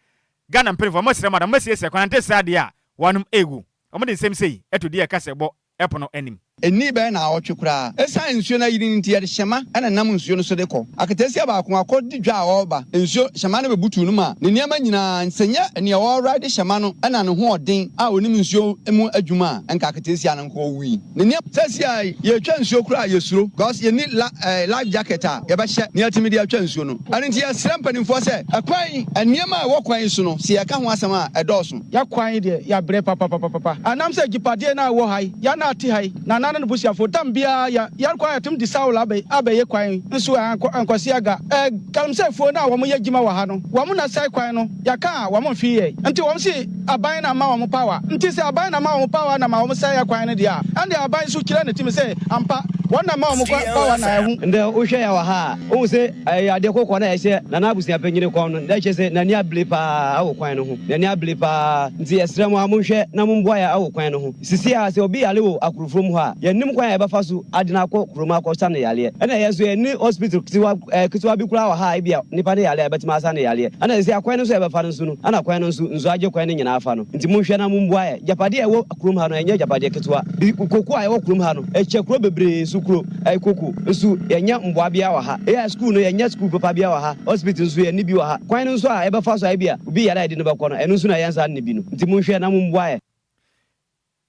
Ghana mpanyinfoɔ wɔsrɛ mo ada mommɛsiesie kwan no nte saa deɛ a wɔnom regu. Wɔde nsɛm sei to di ɛka sɛ bɔ ɛpono anim. Ɛnnii bɛyɛ naawɔtwe koraa. Ɛsiane nsuo no ayiri no nti, yɛde hyɛma na ɛnam nsuo no so de kɔ. Aketesia baako akɔ di dwa a ɔreba, nsuo, hyɛma no bɛbutuu no maa ne nneɛma nyinaa. Sɛ nyɛ nea ɔreride hyɛma no na ne ho ɔden a ɔnim nsuo mu adwuma a, nka aketesia no nka ɔwui. Ne nneɛma. Seesei yɛretwa nsuo koraa a, yɛsuro because yɛnni la eh, life jacket a yɛbɛhyɛ na yɛatumi de atwa nsuo no. Ɛno nti yɛsrɛ mpanimfoɔ sɛ, ɛkwan yi, nneɛma a ɛwɔ kwan yi so no, sɛ yɛka ho asɛm a, ɛdɔɔso. Yɛ kwan yi deɛ yɛabrɛ papapapapa. Anam sɛ agyipadeɛ no a ɛwɔ ha yi, yɛn a te ha yi, Nana. Nana ne n'busuafo, tam biara yɛ yɛn kwan a yɛtum de Saul abɛ abɛyɛ kwan nso ɛ ankɔ ankwasi aga. Ɛ Galamseyfoɔ no a wɔn yɛ dwuma wɔ ha no, wɔn na sɛe kwan no, yɛaka a wɔn mfii yɛn. Nti wɔn se aban na ama wɔn power. Nti sɛ aban na ama wɔn power na ma wɔn sɛe ɛkwan no deɛ a, ɛndeɛ aban nso kyerɛ ne timi sɛ ampa wɔn na ama wɔn power na ɛho. Ndɛ wohwɛ yɛn wɔ ha a, wohu sɛ ɛyɛ adeɛ kɔkɔɔ no a ɛhyɛ Nana abusua panyin kɔn no, na ɛkyerɛ sɛ n'ani abere paa wɔ kwan no ho. N'ani abere paa. Nti yɛsrɛ mo ara monhwɛ na momboa yɛn wɔ kwan no ho. Sisi ara sɛ obi yare wɔ Akurofurom hɔ a, yɛnnim kwan a yɛbɛfa so ade no akɔ kurom akɔsa no yareɛ. Ɛna yɛn nso yɛnni hospital ketewa ɛɛ ketewa bi koraa wɔ ha a ebia nipa no yare a yɛbɛtumi asa no yareɛ. Ɛna sisi akwan no nso a yɛbɛfa no nso no, ɛna kwan no nso nsuo agye kwan no nyinaa afa no. Nti monhwɛ na momboa yɛn. Agyapadeɛ a ɛwɔ kurom ha no, ɛnyɛ agyapadeɛ ketewa. Bi, koko a ɛwɔ kurom ha no, ɛkyɛ kuro bebree so kuro, ɛyɛ koko nso yɛnnya mmoa biara wɔ ha. Eia sukuu no, yɛnnya sukuu papa biara wɔ ha. Hospital nso yɛnni bi wɔ ha. Kwan no nso a yɛbɛfa so a ebia obi yare a yɛde no bɛkɔ no, ɛno nso na yɛnsa nni bi no. Nti monhwɛ na momboa yɛn.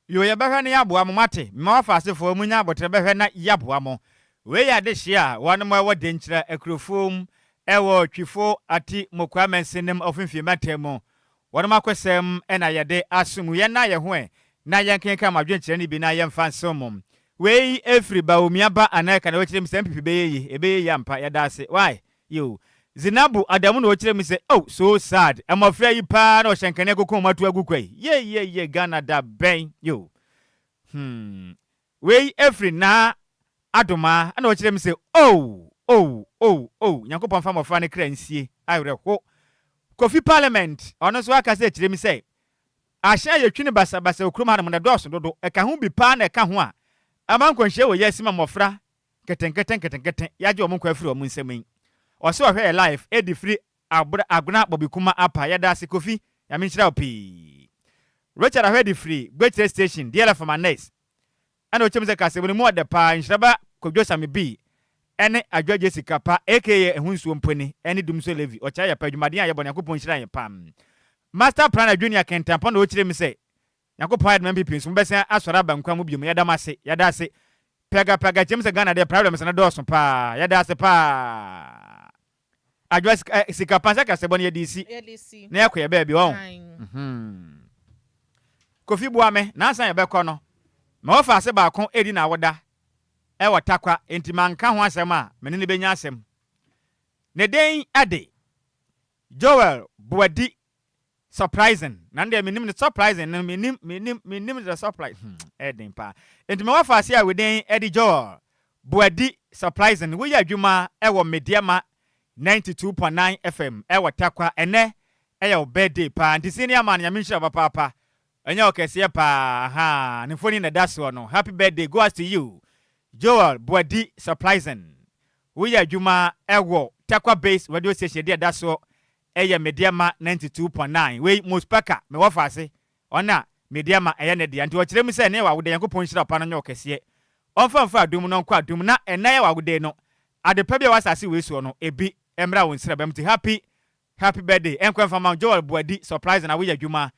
Yoo yɛbɛhwɛ na yɛaboa mo moate mma w'afaasefoɔ monya aboterɛ bɛhwɛ na yɛaboa mo wei yɛ adehyeɛ a wɔnom ɛwɔ Denkyira akurofuom ɛwɔ Twifo Ati Mokoa mansinim Ɔfimfini mantam mu wɔnom akosɛm na yɛde aso mu yɛnna yɛho ɛ na yɛnkenkan mo adwenkyerɛ no bi na yɛmfa nso mo wei ɛfiri Bawumia ba anaa ɛka na wɔkyerɛ mu sɛ NPP bɛyɛ yie ɛbɛyɛ yie ampa yɛda ase why Yiw. Zinabu Adamu na ɔkyerɛ mu sɛ, Oh, so sad. Mmɔfra yi paa na ɔhyɛ nkanea kokom wɔn ato agu kwa yi. Ye, ye, ye, Ghana da bɛn? Yiw. Hmm. Wei firi Naa Adomaa na ɔkyerɛ mu sɛ, Oh, oh, oh, oh, Nyankopɔn mfa mmɔfra no kra nsie. Awerɛho. Kofi Parliament, ɔno nso akasa akyerɛ mu sɛ, Ahyɛn a yɛtwi no basabasa wɔ kurom hanom no ɛdɔɔso dodo. Ɛka ho bi paa na ɛka ho a ɛma nkwanhyia wɔ wiase ma mmɔfra nketenkete nketenkete yagye wɔn nkwa afiri wɔn nsam yi ɔse ɔhwɛ yɛ live edi firi Abra Agona Bobby Kuma apa yɛdaase Kofi Nyame nhyira wo pii Richard Ahwɛ de firi Gbekyire station DLF ma nurse ɛna ɔkyɛm sɛ kaseɛbɔ no mu ɔdɛ paa nhyira ba Kwadwo Same B ɛne Adwoa Jessica pa aka ɛho nsuo mpo ni ɛne Dumso Levi ɔkyɛ yɛ pa adwumaden a yɛbɔ no Nyankopɔn nhyira yɛn paa Master Planner Junior Kentampɔn na ɔkyerɛ mu sɛ Nyankopɔn ayɛ dɛm MPP nso mobɛsan asɔre aba nkwa mu biom yɛda mo ase yɛda ase Pɛga pɛga kyɛm sɛ Ghana deɛ problems no dɔɔso paa yɛda ase paa Adwoa sika eh, sika pa sɛ kasɛbɔ no yɛde si na yɛkɔ yɛ baabi ɔn mhm. Kofi boa me nansa yɛbɛkɔ no ma wɔfa ase baako ɛdi na awoda ɛwɔ takwa enti manka ho asɛm a mene ne bɛnya asɛm ne den ɛde Joel Boadi Surprising na no deɛ menim no surprising no menim menim menim the surprise hmm ɛyɛ den paa nti ma wafa ase a weden ɛde Joel Boadi surprising woyɛ adwuma ɛwɔ Medeama 92.9 FM ɛwɔ Tarkwa ɛnɛ ɛyɛ wo birthday paa nti senior man Nyame nhyira wo papaapa ɛnyɛ ɔkɛseɛ paa ahaa ne mfoni na ɛda soɔ no happy birthday go as to you Joel Boadi surprising woyɛ adwuma ɛwɔ Tarkwa based radio station ɛde ɛda soɔ Ɛyɛ Medeama 92.9 wei Mos Parker me wɔfa ase ɔno a Medeama ɛyɛ ne dea nti ɔkyerɛ mu sɛ ɛnɛ yɛ w'awoda Nyankopɔn nhyira wo pa no nyɛ wo kɛseɛ ɔmfa mfa adom no ɔnkɔ adom na ɛnɛ yɛ w'awoda yi no ade pa bi a ɛwɔ asase wei soɔ no ebi mmra wo nsrabam nti happy happy birthday ɛnkɔ mfa ma wo Joel Boadi surprise na woyɛ adwuma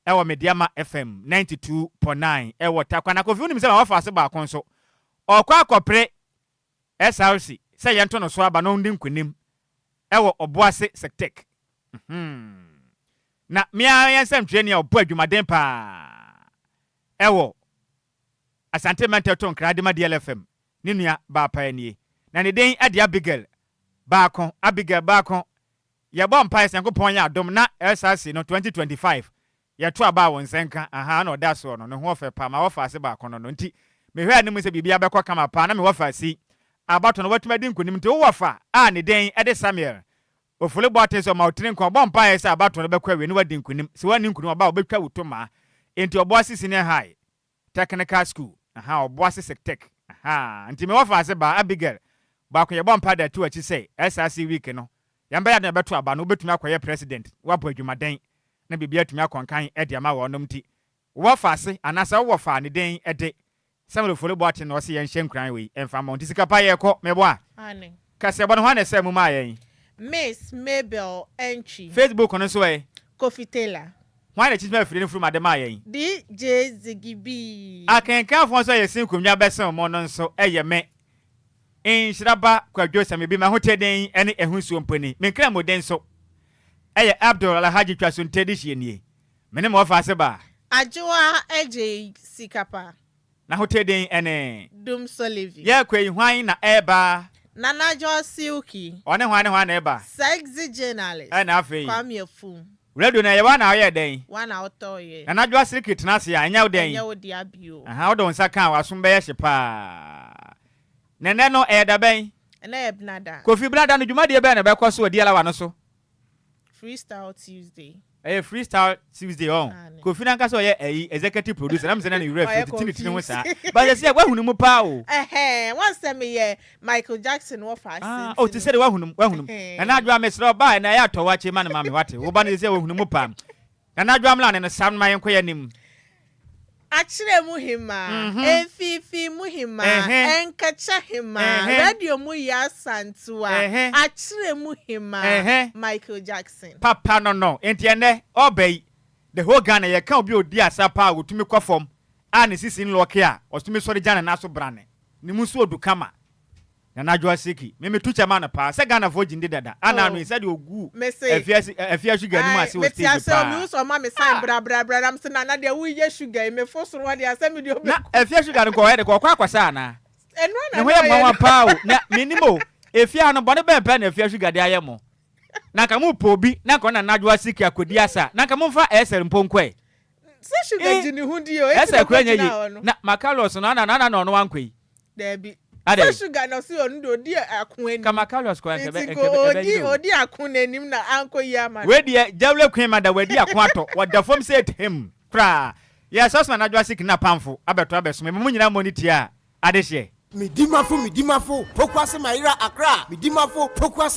ɛwɔ Medeama FM 92.9 ɛwɔ Tarkwa na Kofi wonim sɛ ma wɔfa ase baako nso ɔkɔ akɔpere SRC sɛ yɛnto no so aba na ɔndi nkonim wɔ Ɔboase Sectec. Hmm. Na me ara yɛn nsɛmtwerɛni a ɔbɔ adwumaden paa wɔ Asante Mantam to nkra de ma DLFM ne nua baa paa nie. Na ne din de Abigail Baako. Abigail Baako. Yɛbɔ mpaeɛ sɛ Nyankopɔn yɛ adom na SRC no 2025 Yɛto aba a wo nsa nka, ahaa na ɔda soɔ no, ne ho ɔfɛ paa, m'awɔfaase baako no no nti mehwɛ anim sɛ biribiara bɛkɔ kama paa na me wɔfaasi abatoɔ no watumi adi nkonim nti wo wɔfa a ne din de Samuel Ofori Boateng sɛ ɔma wo tiri nkwa ɔbɔ mpaeɛ sɛ abatoɔ no bɛkɔ awie na wadi nkonim sɛ wanni nkonim ɔba a ɔbɛtwa wo tomaa nti ɔboase Senior High Technical School, ahaa, Ɔboase Sectec, ahaa, nti me wɔfaase baa Abigail baako yɛbɔ mpae de ato akyi sɛ SRC week no yɛn bɛyɛ ade na yɛbɛto aba no wobɛtumi akɔyɛ president woabɔ adwumaden na biribi atumi akɔ nkan de ama wɔnom nti wo wɔfaase anaasɛ wo wɔfa a ne din de Samuel Ofori Boateng na ɔse yɛnhyɛ nkuran wei mfa mma wo nti sika pa yɛkɔ meboa Aane. Kaseɛbɔ no hwan na ɛsɛɛ mu maa yɛn? Miss Mabel Antwi. Facebook no nso ɛ? Kofi Taylor. Hwan na kyinkyim afiri no furum ade maa yɛn? DJ Ziggy B. Akenkanfoɔ nso a yɛsi nkonnwa bɛsen mo no nso yɛ me Nhyira ba Kwadwo Samibi M'ahotɛden ne ɛho nsuo mpo ni Me nkramoden nso yɛ Abdul Alhaji Twaso Ntɛdi Hyie nie Me ne me wɔfaase baa. Adwoa Adjei Sikapa. Na hote din ɛne? Dumsor Levy. Yɛrekɔ yi, hwan na ɛreba? Nana Joa Silky. Ɔne hwan ne hwan na ɛreba? Sexy Journalist. Ɛna afei? Kwame Afum. Radio no ɛyɛ wo a na woyɛɛ dɛn? Wo a na wotɔeɛ. Nana Joa Silky tena ase a, ɛnyɛ wo dɛn? Ɛnyɛ wo dea bio. Ahaa, wode wo nsa ka a, w'asom bɛyɛ hye paa. Na ɛnnɛ no, ɛyɛ da bɛn? Ɛnnɛ yɛ Benada. Kofi, Benada no, dwumadie bɛn na ɛbɛkɔ so wɔ Dialawa no so? Freestyle Tuesday. Ɛyɛ Freestyle Tuesday ɔn. Kofi nankasa ɔyɛ ɛyi executive producer na mesɛ na ne werɛ afi ɔtete ne tiri ho saa. But sɛsɛ wahunu mu paa o. Ɛhɛn, wɔn sɛ meyɛ Michael Jackson wɔ fa ase Ah, oh te sɛ de wahunu mu, wahunu mu. Nana Adwoa mesrɛ wo ba ɛnɛ ɛyɛ atɔ wakye ma no ma me wate. Wo ba no sɛsɛ wahunu mu paa. Nana Adwoa mmla ne no sam no ma yɛnkɔ yɛn anim. Akyerɛ mu hemaa, mfiifii mu hemaa, nkɛkyɛ hemaa, radio mu Yaa Asantewaa, akyerɛ mu hemaa, Michael Jackson. Papa no no, enti ɛnnɛ ɔba yi, the whole Ghana yɛka obi a ɔdi asa paa a ɔtumi kɔ fam a ne sisi nlɔke a ɔtumi sɔre gyina ne nan so brane, ne mu nso ɔdu kama. Nana Adwoa Siki, me me tu kyɛ ma no paa, sɛ Ghanafoɔ gye ndi dada, ana ano yi sɛdeɛ ɔguu Mese, Afia Afia Sugar anim ae, ase wɔ mete stage ase o, paa. mehu sɛ ɔma me sign bra bra bra, na mese Nana deɛ woyɛ sugar yi, mefo soro hɔ deɛ asɛ mede Na ɔbɛku. Afia Sugar no nka ɔyɛ de kɔ ɔkɔ akɔsa anaa? Ɛno Ne ara ho na yɛ na ɔyɛ nwanwa no. paa o, na mennim o, Efie ha no bɔne bɛn pɛɛ na Afia Sugar de ayɛ mo? Na nka mopɛ obi na nka ɔne Nana Adwoa Siki akɔdi asa a, na nka momfa Esther mpo nkɔ ɛ. Sɛ Sugar Eh, gye ne ho di o, enti Esther na kura nyɛ ɔkɔgyinaa yie. hɔ no. Na Makarios no, ana na ana na ɔno wankɔ yi? Daabi. Adɛn? Sɛ Sugar na ɔse ɔno deɛ ɔdi ako anim. Ka Makarios kɔ a, nka Nti ɛbɛ nka nka ɛbɛ ɔdi ɛbɛyere o. ɔdi ako n'anim na ankɔ yie ama no. Wei deɛ Jawle Queen Mother wadi ako atɔ, wɔda fam sɛ tem koraa. Yɛ Sosman Adwoa Siki na Pamfo abɛtɔ abɛsom, yɛma mo nyinaa mmɔ ne ti a adehyeɛ. Medimafo medimafo pokuase mayera Accra medimafo pokuase.